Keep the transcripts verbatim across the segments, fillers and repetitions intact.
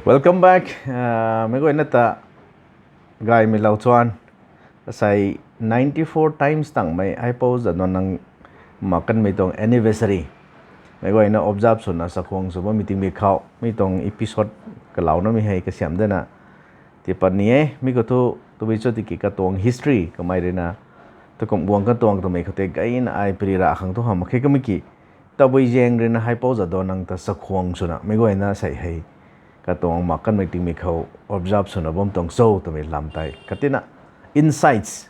Welcome back. Meic guayna ta gaymei lou chuan, asei ninety four times tangmei Haipou Jadonang mak kanmei tuang anniversary meic guayna observe swna chakhwang sw bammei tingmik khou mi tuang episode kalouna mi hei kasiam dana tipat ni e. Mi khou thu tabui cho tiki katuang history kamei ruina takumh guang katuang twmei khou tei gayna ai piri ra khang thu hamh mak khe kamei ki, tabui zaeng ruina Haipou Jadonang ta chakhwang swna meic guayna sei hei katuang mak kanmei tingmik khou observe swna bam tuang cho twmei lam tei katina insights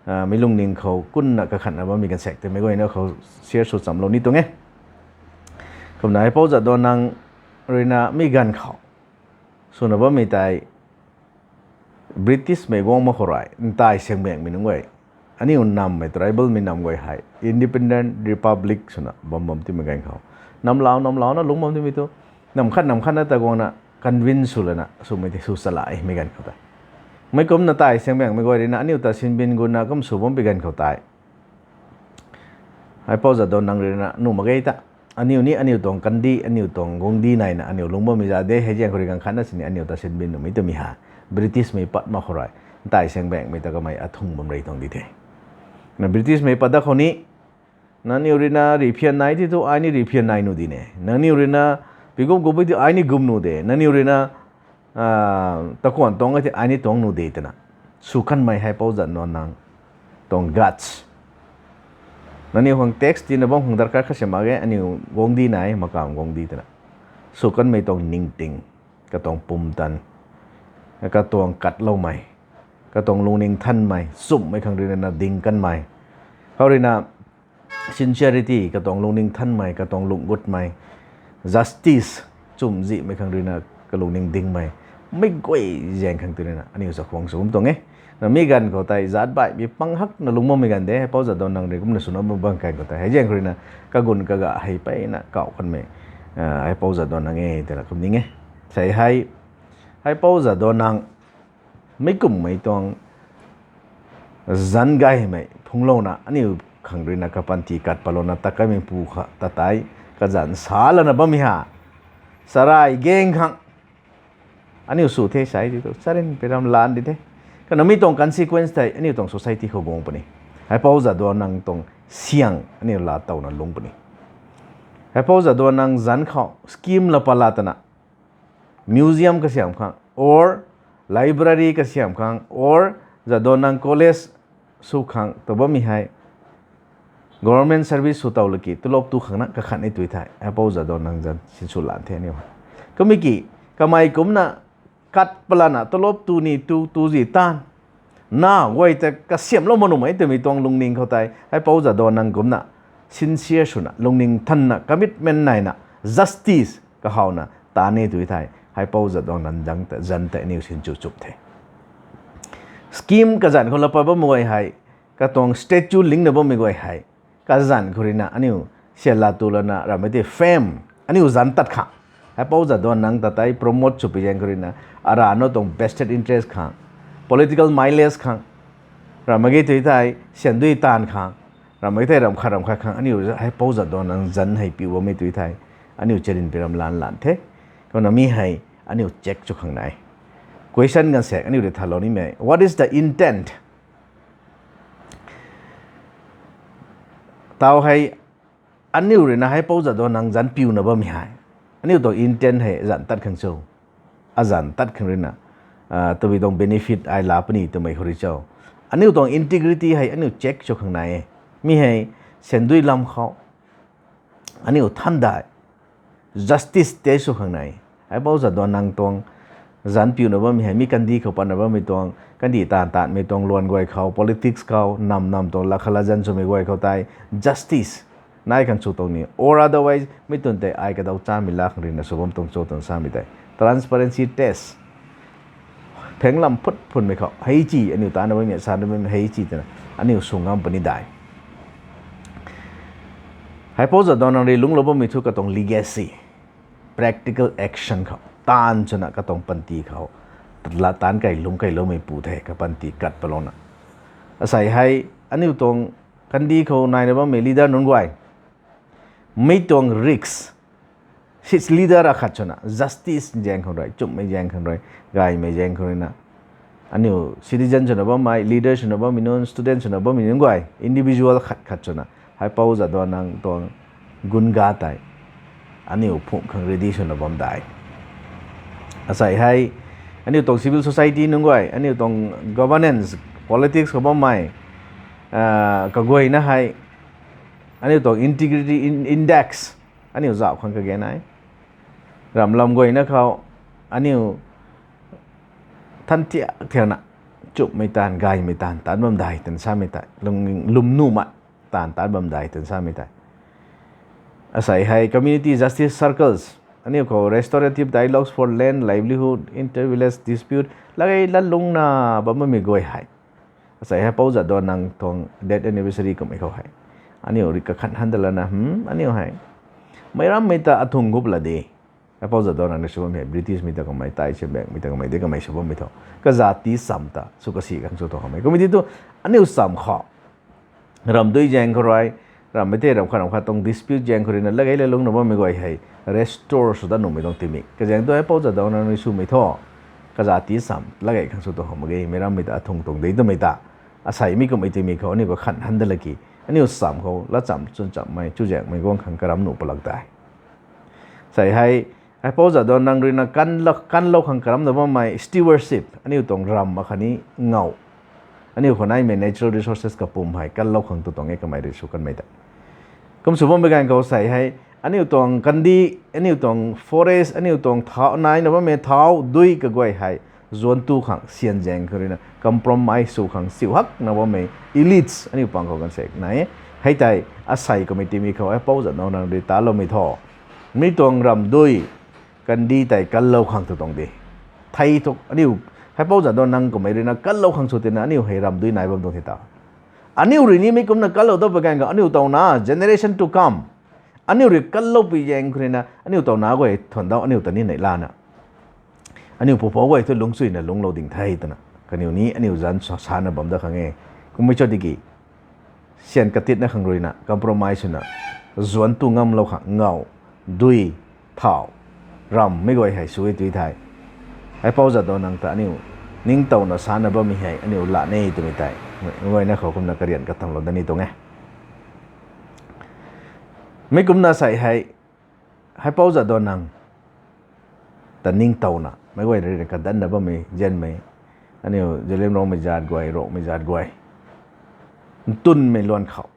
mei lungning khou kunna kakhatna bammei ganvsaekc tei meic guayna khou share sw chamlou ni tuang e. Kumna Haipou Jadonang ruina mi ganv khou swna bammei tei British mei guang mak khou rui ntai sengbaengmei nunc guay, aniu nammei tribal mei nam guay hei independent republic swna bam bam timei ganv khou, namlau namlauna lungc bam timei thu, nam khat nam khatna ta guangna convince sw lana swmei tei sw chala e mi ganv khou tei. Mei kumna ntai sengbaengmei guay ruina aniu ta sinbin guna kum sw bam pi ganv khou tei Haipou Jadonang ruina nuh mak ge ta, aniu ni aniu tuang kandih, aniu tuang guangcdic naina aniu lungc bammei za de, hei zaeng khou rui ganv khatna sini aniu ta sinbin nuhmei twmei ha British mei pat mak khou rui ntai sengbaengmei ta kamei athung bam rei tuang di the. Na British mei pat dat khou ni, nangniw ruina riphian nai ti thu ai ni riphian nai nuh di ne, nangniw ruina pigum gum ti ai ni gum nuh de, nangniw ruina takuan tuang e ti ai ni tuang nuh de twna sw kanmei Haipou Jadonang tuang guts, nangniw khang tax tina bam khang darkar kha si mak ge, aniu guangcdic nai, makam guangcdic twna sw kanmei tuang ningting, katuang pumtan, katuang katloumei, katuang lungning thanmei, chumhmei khang ruina na ding kanmei, khou ruina sincerity, katuang lungning thanmei, katuang lungc gutmei, justice, chumhzihmei khang ruina kalungning dingmei, mei guay zaeng khang ti ruina aniu chakhwang sw bam tuang e. Na mi ganv khou tei zaat baihmei pang hakna lungc bammei ganv de, Haipou Jadonang rui kumna swna bam bam ganv khou tei hei zaeng khou ruina kagun kaga hei peyna kauh kanmei Haipou Jadonang e twna kum ning e. Sei hei Haipou Jadonang meic kumhmei tuang zanc gaymei phungclouna aniu khang ruina kapanty kat patlouna ta kaimei pu kha ta tei kazanc sa lana bammei ha, sarai gang khang aniu sw the sai ti tu charyn piram lan di the. Kana mi tuang consequence tei aniu tuang society khou guang puni. Haipou Jadonang tuang siang aniu laa towna lungc puni. Haipou Jadonang zanc khou scheme la pat la twna museum kasiam khang or library kasiam khang or Jadonang college sw khang ta bammei hei government service sw tow laki tulop tu khang na kakhat ni tui thei Haipou Jadonang zanc sinsw lan the aniu. Kumei ki, kamei kumcna kat palana tulop tu ni tu tu zi taanv na guay ta kasiamlou mak nuhmei twmei tuang lungning khou tei Haipou Jadonang kumna sincere swna lungning thanna commitment naina justice kahawna ta ni tui thei Haipou Jadonang zanc ta, zanc tei aniu sinchu chup the. Scheme kazanc khou la pat bammei guay hei, katuang statue lingna bammei guay hei, kazanc khou ruina aniu sian la tu lana ramei tei fame, aniu zanc tat khang, Haipou Jadonang ta tei promote sw pi zaeng khou ruina arana tuang vested interest khang, political mileage khang, ramei ge tui thei siandui taanv khang, ramei tei ram khat ram khat khang aniu Haipou Jadonang zanc hei piu bammei tui thei aniu charyn piram lan lan the. Kumna mi hei aniu check sw khang nai. Question ganvsaekc aniu rui thalou nimei, what is the intent? Tau hei aniu ruina Haipou Jadonang zanc piuna bammei hei, aniu tuang intent hei zanc tat khang cho, azanc tat khang ruina tabui tuang benefit ai la puni twmei khou rui cho, aniu tuang integrity hei aniu check sw khang nai e. Mi hei siandui lam khou aniu thandai justice tei sw khang nai. Haipou Jadonang tuang zanc piuna bammei hei mi kandih khou patna bammei tuang, kandih taanv taanmei tuang luan guay khou, politics khou, nam nam tuang lakha latzan swmei guay khou tei justice nai khang sw tuang ni, or otherwise mi twn tei ai kadaw chamei la khang ruina sw bam tuang cho twna samei tei transparency test phenglam phut phunmei khou hei chi aniu tana bammei, sana bammei hei chi twna aniu sw ngam puni dai. Haipou Jadonang rui lungclou bammei thu katuang legacy, practical action khou taanv swna katuang panty khou la taanc kai lungc kailoumei pu the, kapanty kat palouna. Asei hei aniu tuang kandih khou naina bammei leader nunc guay, mi tuang risk Six leader akhat swna justice zaeng khang rui, chumhmei zaeng khang rui, gaymei zaeng khang ruina, aniu citizen swna bammei, leader swna bammei nunc, student swna bammei nunc guay, individual khat khat swna Haipou Jadonang tuang gunga tei aniu phumh khang ready swna bam dai. Asei hei aniu tuang civil society nunc guay, aniu tuang governance, politics khou bammei kaguayna hei aniu tuang integrity index aniu zauh khang kage nai. Ramlam guayna khou aniu than thiak thiakna chumhmei taanv, gaymei taanv taan bam dai twna samei tei, lwmnuhmei taanv taan bam dai twna samei tei. Asei hei community justice circles, aniu khou restorative dialogues for land, livelihood, inter-village dispute lagei lat lungna bam bammei guay hei, asei Haipou Jadonang tuang death anniversary kummei khou hei aniu rui kakhan han dalana, aniu hei meic rammei ta athung gup la de. Haipou Jadonang ni sw bammei hei British mei ta kamei, tai siambaengmei ta kamei de, kamei sw bammei thu kazat tii cham ta sw kasi khang sw tuang hamei kummei ti tu, aniu cham khou ramdui zaeng khou rui, rammei tei ram khat ram khat tuang dispute zaeng khou ruina lagei lat lungna bammei guay hei restore sw dat nuhmei tuang tingmik kazaeng tu Haipou Jadonang ni swmei thu kazat tii cham lagei khang sw tuang hamh mak ge, meic rammei ta athung tuang de twmei ta. Asei mi kummei tingmik khou aniu kakhan han dala ki, aniu cham khou lat cham chwn chammei chuzaenghmei guang khang karam nuh palak tei. Asei hei Haipou Jadonang ruina kanlou khang karamna bammei stewardship, aniu tuang ram akhatni ngaw, aniu khou naimei natural resources kapwm hei kanlou khang tu tuang e kamei rui sw kanmei tei. Kum sw bammei ganv khou asei hei aniu tuang kandi, aniu tuang forest, aniu tuang naina bammei thau dui kaguay hei zuanc tu khang syan zaeng khou ruina compromise sw khang siu hakna bammei elites aniu pang khou kan sek nai e. Hei tei asei kummei tingmik khou Haipou Jadonang rui taloumei thu, mi tuang ramdui kandi tei kanlou khang tu tuang de. Thei thu aniu Haipou Jadonang kummei ruina kanlou khang sw tina aniu hei ramdui nai bam tuang the ta. Aniu rui ni mi kumna kanlou dau pa ganv khou aniu tauna generation to come, aniu rui kanloupui zaeng khou ruina aniu tauna guay thuandau aniu ta ni neihlana, aniu pupouc guay thu lungcsuina lungclou ding the twna kaniw ni aniu zanc sana bam dat khang e. Kummei cho tiki syan katitna khang ruina compromise swna zuanc tu ngamlou khang ngaw, dui, thau, ram mei guay hei sw e tui thei, Haipou Jadonang ta aniu ningtowna sana bammei hei aniu la ne twmei tei meic guayna khou kumna karian katamlou dat ni tuang e. Mi kumna asei hei Haipou Jadonang ta ningtowna meic guay ruina kadanna bammei zianmei, aniu Zeliangrongmei zat guay, Rongmei zat guay, ntunmei luan khou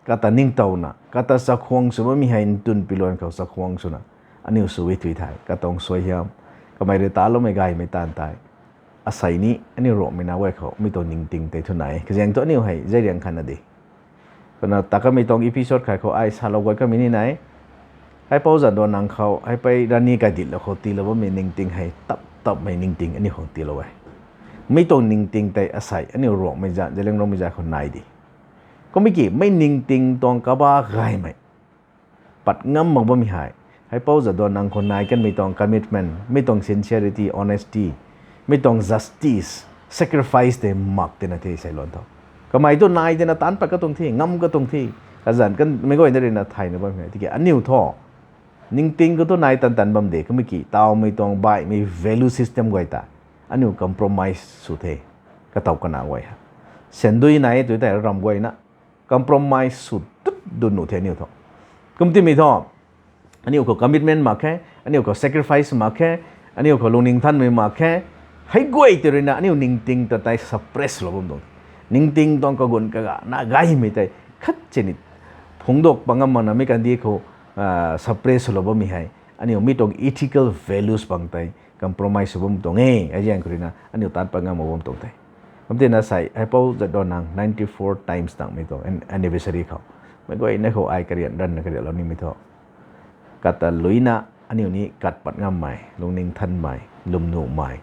kata ningtowna kata chakhwang sw bammei hei ntunpui luan khou chakhwang swna aniu sw e tui thei katuang suaihiam, kamei rui taloumei gaymei taanv tei asei ni aniu Rongmei na guay khou mi tuang ningting tei thu nai e. Kazaeng thu aniu hei zariang khatna de. Kumna ta kamei tuang episode khat khou ai salou guay kamei ni nai, Haipou Jadonang khou Haipei Rani Gaidinliu khou tiilou bammei ningting hei tap tapmei ningting aniu khang tiilou e. Mi tuang ningting tei asei aniu Rongmei zat, Zeliangrongmei zat khou nai de. Kummei ki mei ningting tuang kaba gaymei pat ngam mak bammei hei Haipou Jadonang khou nai kanmei tuang commitment, mi tuang sincerity, honesty, mi tuang justice, sacrifice tei mak tina the sei luan tho. Kamei tu nai tina taanc pat katuang the, ngam katuang the. Kazanc kanmei guayna ruina thayna bammei hei tiki aniu thu ningting khou tu nai tan tan bam de, kummei ki tawmei tuang baihmei value system guay ta aniu compromise sw the. Katow kana guay ha, syandui nai e tui tei ram guayna compromise sw tut dun nuh the aniu thu. Kum timei thu aniu khou commitment mak khe, aniu khou sacrifice mak khe, aniu khou lungning thanmei mak khe. Hei guay tei ruina aniu ningting ta tei suppress lou bam tuang. Ningting tuang kagun kaga na gaymei tei khat chini phungdok pangam makna mi kandi khou suppress lou bammei hei aniu mi tuang ethical values pang tei compromise sw bam tuang e. Hei zaeng khou ruina aniu taanc pat ngam mak bam tuang the. Kum tina asei Haipou Jadonang ninety four times tangmei tuang anniversary khou meic guayna khou ai karian ranna karianlou nimei thu kata luina aniu ni kat pat ngammei, lungning thanmei, lwmnuhmei,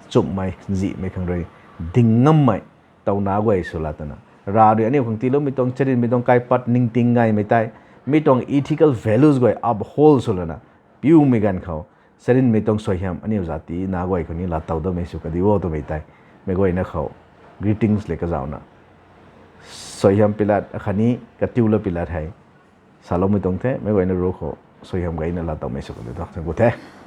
chumhmei nzihmei khang rui ding ngammei tauna guay sw la twna, Rav rui aniu khang tiiloumei tuang charynmei tuang kaipat ningting gaymei tei mi tuang ethical values guay uphold sw lana piumei ganv khou charynmei tuang suaihiam aniu zat tii na guay khou ni laatow dammei sw kadi o twmei tei meic guayna khou greetings le kazauhna suaihiam pilat akhatni katiula pilat hei saloumei tuang the. Meic guayna ru khou suaihiam gayna laa towmei sw kan de tho, thang ku the.